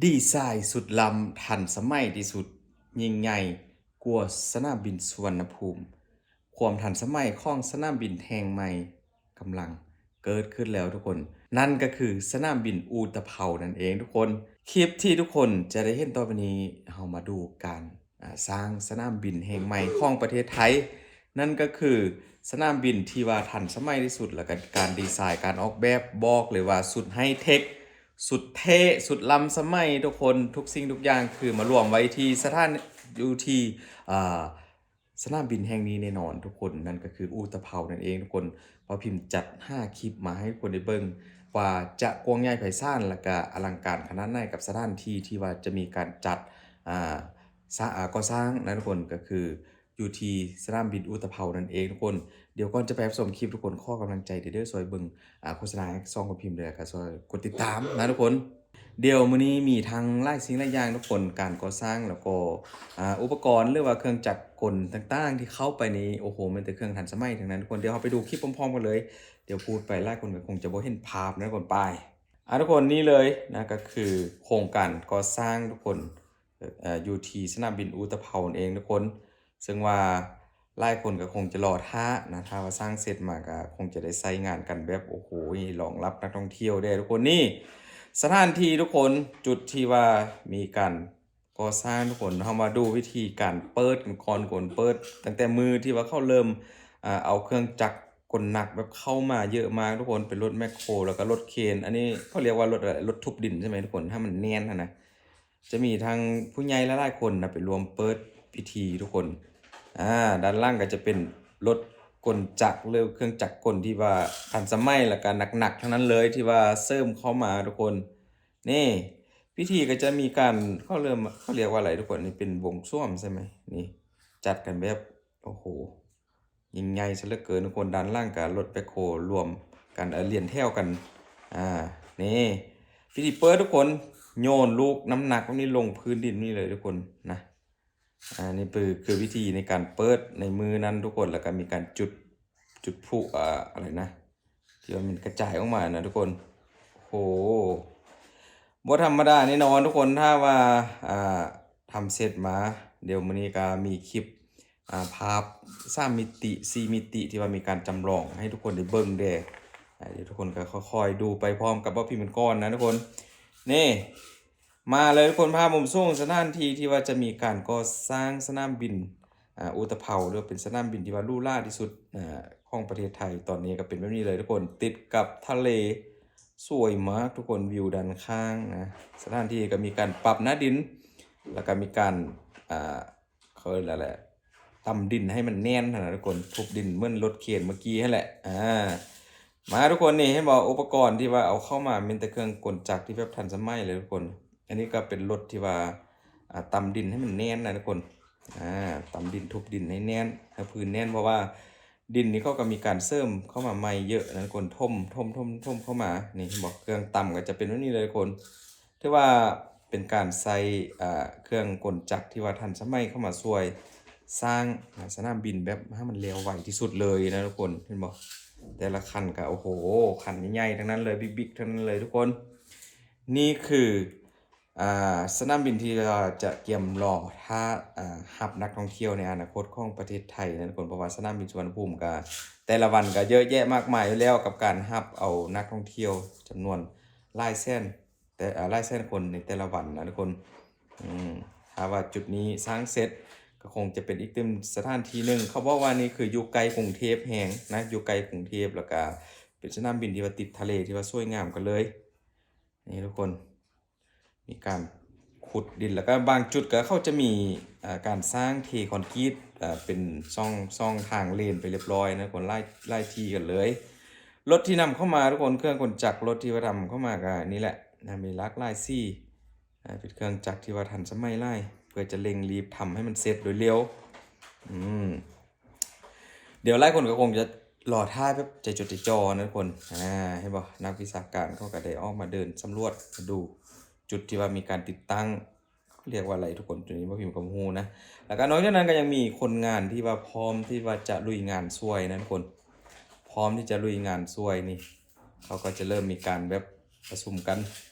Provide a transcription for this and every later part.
ດີໄຊສຸດລ້ຳທັນສະໄໝທີ່ສຸດ, ຍິ່ງໃຫຍ່ກວ່າສະໜາມບິນສຸວັນນະພູມ. ຄວາມທັນສະໄໝຂອງສະໜາມບິນແຫ່ງໃໝ່ກຳລັງເກີດຂຶ້ນແລ້ວທຸກຄົນ, ນັ້ນກໍຄືສະໜາມບິນອຸຕະເພົານັ້ນເອງທຸກຄົນ. ຄລິບທີ່ທຸກຄົນຈະໄດ້ເຫັນຕໍ່ໄປນີ້, ເຮົາມາດູການ ອາ ສ້າງສະໜາມບິນແຫ່ງໃໝ່ຂອງປະເທດໄທ, ນັ້ນກໍຄືສະໜາມບິນທີ່ວ່າທັນສະໄໝທີ່ສຸດ, ແລ້ວກໍການດີໄຊ ການອອກແບບ ບອກເລີຍວ່າສຸດໄຮເທັກ, ສຸດເທ່, ສຸດລ້ຳສະໄໝທຸກຄົນ. ທຸກສິ່ງທຸກຢ່າງຄືມາລວມໄວ້ທີ່ສະຖານ ຢູ່ທີ່ ອາ ສະໜາມບິນແຫ່ງນີ້ແນ່ນອນທຸກຄົນ, ນັ້ນກໍຄືອຸຕະເພົານັ້ນເອງທຸກຄົນ. ບ່າວພິມຈັດຫ້າຄລິບມາໃຫ້ທຸກຄົນໄດ້ເບິ່ງວ່າຈະກວ້າງໃຫຍ່ໄພສານ ແລ້ວກະອະລັງການຂະໜາດໃດ ກັບສະຖານທີ່ທີ່ວ່າຈະມີການຈັດ ອາ ສ້າ ອາ ກໍ່ສ້າງນະທຸກຄົນ, ກໍຄືຢູ່ທີ່ສະໜາມບິນອຸຕະເພົານັ້ນເອງທຸກຄົນ. ດຽວກ່ອນຈະໄປຮັບຊົມຄລິບ, ທຸກຄົນຂໍກຳລັງໃຈເດີ, ຊ່ວຍເບິ່ງ ອາ ໂຄສະນາໃຫ້ຊ່ອງຂອງພິມເດີ ແລ້ວກໍຊ່ວຍກົດຕິດຕາມນະທຸກຄົນ. ດຽວມື້ນີ້ມີທັງຫຼາຍສິ່ງຫຼາຍຢ່າງທຸກຄົນ, ການກໍ່ສ້າງ ແລ້ວກໍ ອາ ອຸປະກອນ ຫຼືວ່າເຄື່ອງຈັກກົນຕ່າງໆທີ່ເຂົ້າໄປນີ້, ໂອ້ໂຫ ແມ່ນແຕ່ເຄື່ອງທັນສະໄໝທັງນັ້ນທຸກຄົນ. ດຽວເຮົາໄປດູຄລິບພ້ອມໆກັນເລີຍ, ດຽວພູດໄປຫຼາຍຄົນກໍຄົງຈະບໍ່ເຫັນພາບນະທຸກຄົນ. ໄປ ອາ ທຸກຄົນ, ນີ້ເລີຍນະ, ກໍຄືໂຄງການກໍ່ສ້າງທຸກຄົນ, ເອີ ຢູ່ທີ່ສະໜາມບິນອຸຕະເພົານັ້ນເອງທຸກຄົນ. ເຊິ່ງວ່າຫຼາຍຄົນກໍຄົງຈະລໍຖ້ານະ, ຖ້າວ່າສ້າງເສັດມາກໍຄົງຈະໄດ້ໃຊ້ງານກັນແບບ ໂອ້ໂຫ ຮອງຮັບນັກທ່ອງທ່ຽວເດ້ທຸກຄົນ. ນີ້ສະຖານທີ່ທຸກຄົນ, ຈຸດທີ່ວ່າມີການກໍ່ສ້າງທຸກຄົນ. ເຮົາມາດູວິທີການເປີດກັນກ່ອນ, ຄົນເປີດຕັ້ງແຕ່ມື້ທີ່ວ່າເຂົາເລີ່ມ ອາ ເອົາເຄື່ອງຈັກກົນໜັກແບບເຂົ້າມາເຍອະມາກທຸກຄົນ, ເປັນລົດແມັກໂຄ ແລ້ວກໍລົດເຄນ. ອັນນີ້ເຂົາຮຽກວ່າລົດ ອາ ລົດທຸບດິນໃຊ່ໄໝທຸກຄົນ, ຖ້າມັນແໜ້ນຫັ້ນນະ. ຈະມີທັງຜູ້ໃຫຍ່ຫຼາຍໆຄົນນະໄປຮ່ວມເປີດພິທີທຸກຄົນ. ອາ ດ້ານຫຼັງກໍຈະເປັນລົດກົນຈັກ ຫຼືເຄື່ອງຈັກກົນທີ່ວ່າທັນສະໄໝ ແລ້ວກໍໜັກໆທັງນັ້ນເລີຍ ທີ່ວ່າເສີມເຂົ້າມາທຸກຄົນ. ນີ້ ພິທີກໍຈະມີການ ເຂົາເລີ່ມ ເຂົາຮຽກວ່າອະໄລທຸກຄົນ? ນີ້ເປັນບົວງສວງໃຊ່ໄໝ? ນີ້ ຈັດກັນແບບ ໂອ້ໂຫ ຍິ່ງໃຫຍ່ຊະເຫຼືອເກີນທຸກຄົນ. ດ້ານຫຼັງກໍລົດແບັກໂຄລວມກັນ ເອີ ລຽນແຖວກັນ. ອາ ນີ້ ພິທີເປີດທຸກຄົນ, ໂຍນລູກນ້ຳໜັກພວກນີ້ລົງພື້ນດິນນີ້ເລີຍທຸກຄົນນະ. ອາ ນີ້ຄື ຄືວິທີໃນການເປີດໃນມື້ນັ້ນທຸກຄົນ, ແລ້ວກໍມີການຈຸດ ຈຸດພລຸ ອາ ອະໄລນະ ທີ່ວ່າມັນກະຈາຍອອກມານະທຸກຄົນ. ໂອ້ໂຫ ບໍ່ທຳມະດາແນ່ນອນທຸກຄົນ, ຖ້າວ່າ ອາ ທຳເສັດມາ. ດຽວມື້ນີ້ກໍມີຄລິບ ອາ ພາບສາມມິຕິ ສີ່ມິຕິ ທີ່ວ່າມີການຈຳລອງໃຫ້ທຸກຄົນໄດ້ເບິ່ງແດ່. ອາ ດຽວທຸກຄົນກໍຄ່ອຍໆດູໄປພ້ອມກັບບ່າວພິມກັນກ່ອນນະທຸກຄົນ. ນີ້ ມາເລີຍທຸກຄົນ, ພາບມຸມສູງສະຖານທີ່ທີ່ວ່າຈະມີການກໍ່ສ້າງສະໜາມບິນ ອາ ອຸຕະເພົາ ຫຼືວ່າເປັນສະໜາມບິນທີ່ວ່າຫຼູຫຼາທີ່ສຸດ ອາ ຂອງປະເທດໄທ. ຕອນນີ້ກໍເປັນແບບນີ້ເລີຍທຸກຄົນ, ຕິດກັບທະເລ ສວຍມາກທຸກຄົນ, ວິວດ້ານຂ້າງນະ. ສະຖານທີ່ກໍມີການປັບໜ້າດິນ ແລ້ວກໍມີການ ອາ ເຂົາເອີ້ນວ່າແຫຼະ ຕຳດິນໃຫ້ມັນແໜ້ນຫັ້ນນະທຸກຄົນ, ທຸບດິນເໝືອນລົດເຄນເມື່ອກີ້ຫັ້ນແຫຼະ. ອາ ມາທຸກຄົນ, ນີ້ເຫັນບໍ່? ອຸປະກອນທີ່ວ່າເອົາເຂົ້າມາແມ່ນແຕ່ເຄື່ອງກົນຈັກທີ່ແບບທັນສະໄໝເລີຍທຸກຄົນ. ອັນນີ້ກໍເປັນລົດທີ່ວ່າ ອາ ຕຳດິນໃຫ້ມັນແໜ້ນນະທຸກຄົນ. ອາ ຕຳດິນ ທຸບດິນໃຫ້ແໜ້ນ ໃຫ້ພື້ນແໜ້ນ, ເພາະວ່າດິນນີ້ເຂົາກໍມີການເສີມເຂົ້າມາໃໝ່ເຍອະນະທຸກຄົນ, ຖົມ ຖົມ ຖົມ ຖົມເຂົ້າມາ. ນີ້ເຫັນບໍ່? ເຄື່ອງຕຳກໍຈະເປັນແບບນີ້ເລີຍທຸກຄົນ. ຖືວ່າເປັນການໃຊ້ ເອີ ເຄື່ອງກົນຈັກທີ່ວ່າທັນສະໄໝເຂົ້າມາຊ່ວຍສ້າງ ອາ ສະໜາມບິນແບບໃຫ້ມັນແລ້ວໄວທີ່ສຸດເລີຍນະທຸກຄົນ. ເຫັນບໍ່? ແຕ່ລະຄັນກໍ ໂອ້ໂຫ ຄັນໃຫຍ່ໆທັງນັ້ນເລີຍ, ບິກໆທັງນັ້ນເລີຍທຸກຄົນ. ນີ້ຄື ອາ ສະໜາມບິນທີ່ວ່າຈະກຽມລໍຖ້າ ອາ ຮັບນັກທ່ອງທ່ຽວໃນອະນາຄົດຂອງປະເທດໄທນະທຸກຄົນ, ເພາະວ່າສະໜາມບິນສຸວັນນະພູມກໍແຕ່ລະວັນກໍເຍອະແຍະມາກມາຍຢູ່ແລ້ວ ກັບການຮັບເອົານັກທ່ອງທ່ຽວຈຳນວນຫຼາຍແສນ ແຕ່ ອາ ຫຼາຍແສນຄົນໃນແຕ່ລະວັນນະທຸກຄົນ. ອືມ ຖ້າວ່າຈຸດນີ້ສ້າງເສັດ ກໍຄົງຈະເປັນອີກຕື່ມສະຖານທີ່ໜຶ່ງ. ເຂົາບອກວ່ານີ້ຄືຢູ່ໃກ້ກຸງເທບແຮງນະ, ຢູ່ໃກ້ກຸງເທບ ແລ້ວກະເປັນສະໜາມບິນທີ່ວ່າຕິດທະເລ ທີ່ວ່າສວຍງາມກັນເລີຍ. ນີ້ທຸກຄົນ ມີການຂຸດດິນ ແລ້ວກໍບາງຈຸດກໍເຂົາຈະມີ ເອີ ການສ້າງເທຄອນກຣີດ ເອີ ເປັນຊ່ອງ ຊ່ອງທາງເລນໄປລຽບຮ້ອຍນະທຸກຄົນ, ຫຼາຍ ຫຼາຍທີ່ກັນເລີຍ. ລົດທີ່ນຳເຂົ້າມາທຸກຄົນ, ເຄື່ອງກົນຈັກລົດທີ່ວ່ານຳເຂົ້າມາກໍນີ້ແຫຼະນະ, ມີຫຼາກຫຼາຍສີ ເປັນເຄື່ອງຈັກທີ່ວ່າທັນສະໄໝຫຼາຍ ເພື່ອຈະເລັ່ງຣີບທຳໃຫ້ມັນເສັດໂດຍເລັວ. ອືມ ດຽວຫຼາຍຄົນກໍຄົງຈະລໍຖ້າແບບໃຈຈົດໃຈຈ່ອນະທຸກຄົນ. ອາ ເຫັນບໍ່? ນັກວິຊາການເຂົາກໍໄດ້ອອກມາເດີນສຳຫຼວດ ມາດູຈຸດທີ່ວ່າມີການຕິດຕັ້ງ, ເຂົາຮຽກວ່າອະໄລທຸກຄົນ, ໂຕນີ້ບ່າວພິມກໍບໍ່ຮູ້ນະ. ແລ້ວກໍນອກຈາກນັ້ນກໍຍັງມີຄົນງານທີ່ວ່າພ້ອມທີ່ວ່າຈະລຸຍງານຊ່ວຍນະທຸກຄົນ, ພ້ອມທີ່ຈະລຸຍງານຊ່ວຍນີ້ ເຂົາກໍຈະເລີ່ມມີການແບບປະຊຸມກັນ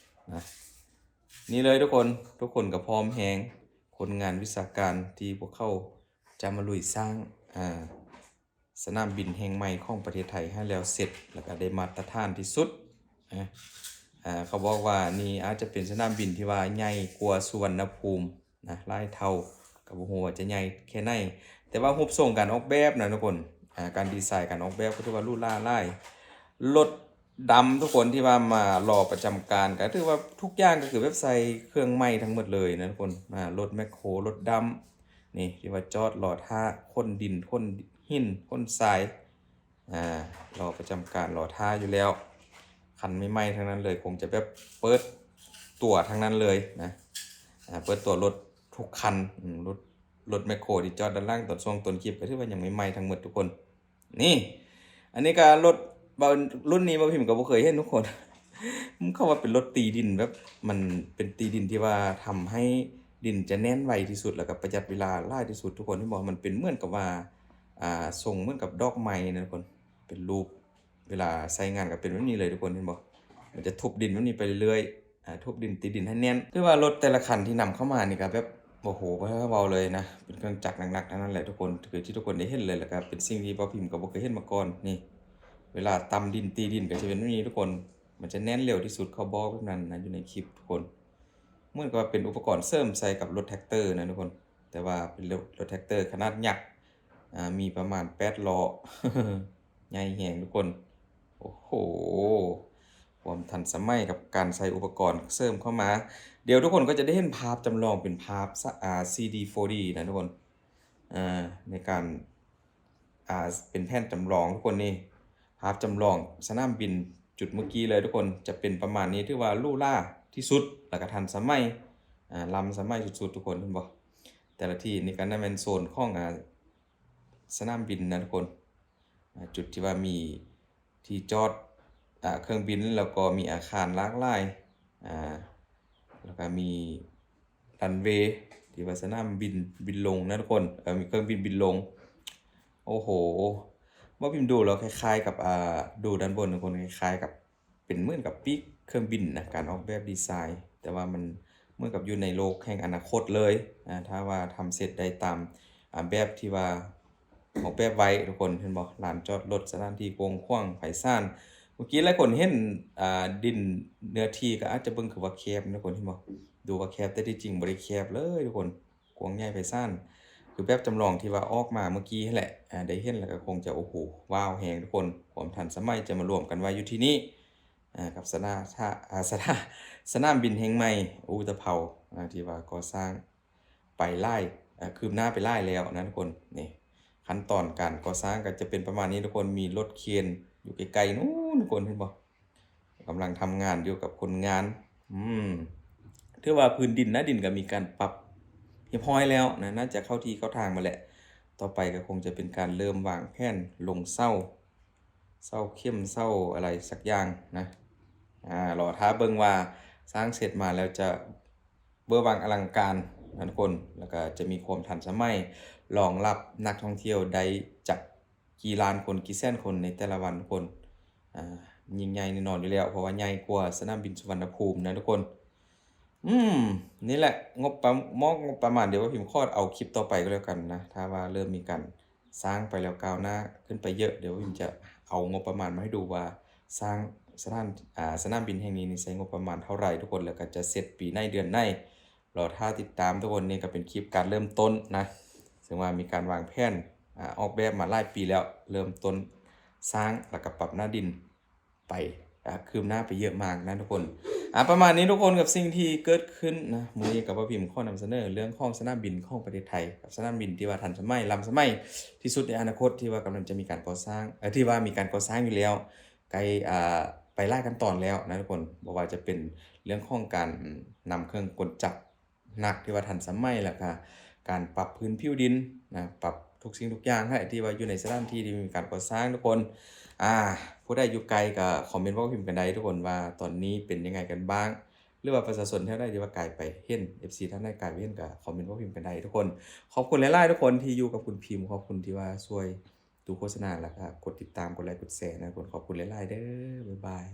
ນະ. ນີ້ເລີຍທຸກຄົນ, ທຸກຄົນກໍພ້ອມແຮງ, ຄົນງານວິຊາການທີ່ພວກເຂົາຈະມາລຸຍສ້າງ ອ່າ ສະໜາມບິນແຫ່ງໃໝ່ຂອງປະເທດໄທໃຫ້ແລ້ວເສັດ ແລ້ວກໍໄດ້ມາດຕະຖານທີ່ສຸດ. ອ່າ ເຂົາບອກວ່ານີ້ອາດຈະເປັນສະໜາມບິນທີ່ວ່າໃຫຍ່ກວ່າສຸວັນນະພູມນະ ຫຼາຍເທົ່າ, ກໍບໍ່ຮູ້ວ່າຈະໃຫຍ່ແຄ່ໃດ, ແຕ່ວ່າຮູບຊົງການອອກແບບນະທຸກຄົນ, ອ່າ ການດີໄຊການອອກແບບກໍຖືວ່າຫຼູຫຼາຫຼາຍ. ລົດ ດຳທຸກຄົນທີ່ວ່າມາລໍປະຈຳການ ກໍຖືວ່າທຸກຢ່າງກໍຄືແບບໃສ່ເຄື່ອງໃໝ່ທັງໝົດເລີຍນະທຸກຄົນ. ອ່າ ລົດແມັກໂຄ ລົດດຳ ນີ້ທີ່ວ່າຈອດລໍຖ້າຂົນດິນ ຂົນຫີນ ຂົນຊາຍ ອ່າ ລໍປະຈຳການ ລໍຖ້າຢູ່ແລ້ວ. ຄັນໃໝ່ໆທັງນັ້ນເລີຍ, ຄົງຈະແບບເປີດຕົວທັງນັ້ນເລີຍນະ. ອ່າ ເປີດຕົວລົດທຸກຄັນ. ອືມ ລົດ ລົດແມັກໂຄທີ່ຈອດດ້ານຫຼັງ ຕອນຊ່ວງຕົ້ນຄລິບ ກໍຖືວ່າຍັງໃໝ່ໆທັງໝົດທຸກຄົນ. ນີ້ ອັນນີ້ກໍລົດ ເບົາ ລຸ້ນນີ້ເບົາພິມກໍບໍ່ເຄີຍເຫັນທຸກຄົນ. ເຂົາວ່າເປັນລົດຕີດິນ ແບບມັນເປັນຕີດິນທີ່ວ່າທຳໃຫ້ດິນຈະແໜ້ນໄວທີ່ສຸດ ແລ້ວກໍປະຢັດເວລາຫຼາຍທີ່ສຸດທຸກຄົນ. ເຫັນບໍ່? ມັນເປັນເໝືອນກັບວ່າ ອ່າ ຊົງເໝືອນກັບດອກໄມ້ນະທຸກຄົນ, ເປັນຮູບ ເວລາໃຊ້ງານກໍເປັນແບບນີ້ເລີຍທຸກຄົນ. ເຫັນບໍ່? ມັນຈະທຸບດິນແບບນີ້ໄປເລື້ອຍໆ. ອ່າ ທຸບດິນ ຕີດິນໃຫ້ແໜ້ນ. ຖືວ່າລົດແຕ່ລະຄັນທີ່ນຳເຂົ້າມານີ້ກໍແບບ ໂອ້ໂຫ ບໍ່ເວົ້າເລີຍນະ, ເປັນເຄື່ອງຈັກໜັກໆທັງນັ້ນແຫຼະທຸກຄົນ, ຄືທີ່ທຸກຄົນໄດ້ເຫັນເລີຍ, ແລ້ວກໍເປັນສິ່ງທີ່ເບົາພິມກໍບໍ່ເຄີຍເຫັນມາກ່ອນ. ນີ້ ເວລາຕຳດິນ ຕີດິນກໍຈະເປັນແບບນີ້ທຸກຄົນ, ມັນຈະແໜ້ນຫຼຽວທີ່ສຸດ, ເຂົາບອກແບບນັ້ນນະ ຢູ່ໃນຄລິບທຸກຄົນ. ເໝືອນກັບວ່າເປັນອຸປະກອນເສີມໃສ່ກັບລົດແທັກເຕີນະທຸກຄົນ, ແຕ່ວ່າເປັນລົດ ລົດແທັກເຕີຂະໜາດຍັກ ອ່າ ມີປະມານແປດລໍ້ ໃຫຍ່ແຮງທຸກຄົນ. ໂອ້ໂຫ ຄວາມທັນສະໄໝກັບການໃສ່ອຸປະກອນເສີມເຂົ້າມາ. ດຽວທຸກຄົນກໍຈະໄດ້ເຫັນພາບຈຳລອງເປັນພາບ ອາ 3D 4D ນະທຸກຄົນ, ໃນການ ອ່າ ເປັນແຜນຈຳລອງທຸກຄົນ. ນີ້ພາບຈຳລອງສະໜາມບິນຈຸດເມື່ອກີ້ເລີຍທຸກຄົນ, ຈະເປັນປະມານນີ້, ຖືວ່າຫຼູຫຼາທີ່ສຸດ ແລ້ວກໍທັນສະໄໝ ອ່າ ລ້ຳສະໄໝສຸດໆ ທຸກຄົນ. ເຫັນບໍ່? ແຕ່ລະທີ່ນີ້ກໍແມ່ນໂຊນຂອງ ອ່າ ສະໜາມບິນນະທຸກຄົນ, ອ່າ ຈຸດທີ່ວ່າມີທີ່ຈອດ ອ່າ ເຄື່ອງບິນ ແລ້ວກໍມີອາຄານຫຼາກຫຼາຍ ອ່າ ແລ້ວກໍມີຣັນເວທີ່ວ່າສະໜາມບິນບິນລົງນະທຸກຄົນ, ເອີ ມີເຄື່ອງບິນບິນລົງ. ໂອ້ໂຫ ເວົ້າພິມດູແລ້ວຄ້າຍໆກັບ ອ່າ ດູດ້ານບົນທຸກຄົນ, ຄ້າຍໆກັບ ເປັນເໝືອນກັບປີກເຄື່ອງບິນນະ, ການອອກແບບດີໄຊ, ແຕ່ວ່າມັນເໝືອນກັບຢູ່ໃນໂລກແຫ່ງອະນາຄົດເລີຍ. ອາ ຖ້າວ່າທຳເສັດໄດ້ຕາມ ອາ ແບບທີ່ວ່າອອກແບບໄວ້ທຸກຄົນ, ເຫັນບໍ່? ລານຈອດລົດ, ສະຖານທີ່ກວ້າງຂວາງໄພສານ. ເມື່ອກີ້ຫຼາຍຄົນເຫັນ ອາ ດິນເນື້ອທີ່ກໍອາດຈະເບິ່ງຄືວ່າແຄບນະທຸກຄົນ, ເຫັນບໍ່? ດູວ່າແຄບ, ແຕ່ທີ່ຈິງບໍ່ໄດ້ແຄບເລີຍທຸກຄົນ. ກວ້າງໃຫຍ່ໄພສານ, ຄືແບບຈຳລອງທີ່ວ່າອອກມາເມື່ອກີ້ຫັ້ນແຫຼະ. ອາ ໄດ້ເຫັນແລ້ວກໍຄົງຈະ ໂອ້ໂຫ ວ້າວແຮງທຸກຄົນ, ຄວາມທັນສະໄໝຈະມາລວມກັນໄວ້ຢູ່ທີ່ນີ້ ອາ ກັບສະໜາ ອາ ສະໜາ ສະໜາມບິນແຫ່ງໃໝ່ອູຕະເພົາ ອາ ທີ່ວ່າກໍ່ສ້າງໄປຫຼາຍ ອາ ຄືບໜ້າໄປຫຼາຍແລ້ວນະທຸກຄົນ. ນີ້ ຂັ້ນຕອນການກໍ່ສ້າງກໍຈະເປັນປະມານນີ້ທຸກຄົນ, ມີລົດເຄນຢູ່ໄກໆ ນູ້ນທຸກຄົນ, ເຫັນບໍ່? ກຳລັງທຳງານຢູ່ກັບຄົນງານ. ອືມ ຖືວ່າພື້ນດິນໜ້າດິນກໍມີການປັບຮຽບຮ້ອຍແລ້ວນະ, ໜ້າຈະເຂົ້າທີ່ເຂົ້າທາງມາແຫຼະ. ຕໍ່ໄປກໍຄົງຈະເປັນການເລີ່ມວາງແຜນລົງເສົາ ເສົາເຂັມ ເສົາອະໄລສັກຢ່າງນະ. ອາ ລໍຖ້າເບິ່ງວ່າສ້າງເສັດມາແລ້ວຈະເບີວັງອະລັງການນະທຸກຄົນ, ແລ້ວກໍຈະມີຄວາມທັນສະໄໝ ຮອງຮັບນັກທ່ອງທ່ຽວໄດ້ຈັກ ກີ່ລ້ານຄົນ ກີ່ແສນຄົນໃນແຕ່ລະວັນທຸກຄົນ. ອ່າ ຍິ່ງໃຫຍ່ແນ່ນອນຢູ່ແລ້ວ, ເພາະວ່າໃຫຍ່ກວ່າສະໜາມບິນສຸວັນນະພູມນະທຸກຄົນ. ອືມ ນີ້ແຫຼະ ງົບປະ ມອບງົບປະມານ, ດຽວວ່າພິມຂໍເອົາຄລິບຕໍ່ໄປກໍແລ້ວກັນນະ, ຖ້າວ່າເລີ່ມມີການສ້າງໄປແລ້ວ ກ້າວໜ້າຂຶ້ນໄປເຍອະ, ດຽວວ່າພິມຈະເອົາງົບປະມານມາໃຫ້ດູວ່າສ້າງສະຖານ ອ່າ ສະໜາມບິນແຫ່ງນີ້ນີ້ໃຊ້ງົບປະມານເທົ່າໃດທຸກຄົນ, ແລ້ວກໍຈະເສັດປີໃດເດືອນໃດ. ລໍຖ້າຕິດຕາມທຸກຄົນ, ນີ້ກໍເປັນຄລິບການເລີ່ມຕົ້ນນະ, ເຊິ່ງວ່າມີການວາງແຜນ ອາ ອອກແບບມາຫຼາຍປີແລ້ວ, ເລີ່ມຕົ້ນສ້າງ ແລ້ວກໍປັບໜ້າດິນໄປ ອາ ຄືບໜ້າໄປເຍອະມາກນະທຸກຄົນ. ອາ ປະມານນີ້ທຸກຄົນ, ກັບສິ່ງທີ່ເກີດຂຶ້ນນະ, ມື້ນີ້ກໍບໍ່ພິມຂໍນຳສະເໜີເລື່ອງຂອງສະໜາມບິນຂອງປະເທດໄທ ກັບສະໜາມບິນທີ່ວ່າທັນສະໄໝ ລ້ຳສະໄໝທີ່ສຸດໃນອະນາຄົດ ທີ່ວ່າກຳລັງຈະມີການກໍ່ສ້າງ ເອີ ທີ່ວ່າມີການກໍ່ສ້າງຢູ່ແລ້ວ ໃກ້ ອ່າ ໄປຫຼາຍຂັ້ນຕອນແລ້ວນະທຸກຄົນ, ບໍ່ວ່າຈະເປັນເລື່ອງຂອງການນຳເຄື່ອງກົນຈັກໜັກທີ່ວ່າທັນສະໄໝ, ແລ້ວກະການປັບພື້ນຜິວດິນນະ, ປັບທຸກສິ່ງທຸກຢ່າງໃຫ້ທີ່ວ່າຢູ່ໃນສະຖານທີ່ທີ່ມີການກໍ່ສ້າງທຸກຄົນ. ອ່າ ຜູ້ໃດຢູ່ໄກກໍຄອມເມັນເວົ້າພິມກັນໄດ້ທຸກຄົນ ວ່າຕອນນີ້ເປັນຍັງໄງກັນບ້າງ ຫຼືວ່າປະຊາຊົນແຖວໃດທີ່ວ່າກາຍໄປເຫັນ ເອັຟຊີ ທ່ານໃດກາຍໄປເຫັນກໍຄອມເມັນເວົ້າພິມກັນໄດ້ທຸກຄົນ. ຂອບຄຸນຫຼາຍໆທຸກຄົນທີ່ຢູ່ກັບຄຸນພິມ, ຂອບຄຸນທີ່ວ່າຊ່ວຍ ດູໂຄສະນາ ແລ້ວກໍກົດຕິດຕາມ ກົດໄລ ກົດແຊນະທຸກຄົນ. ຂອບຄຸນຫຼາຍໆເດີ. ບາຍບາຍ.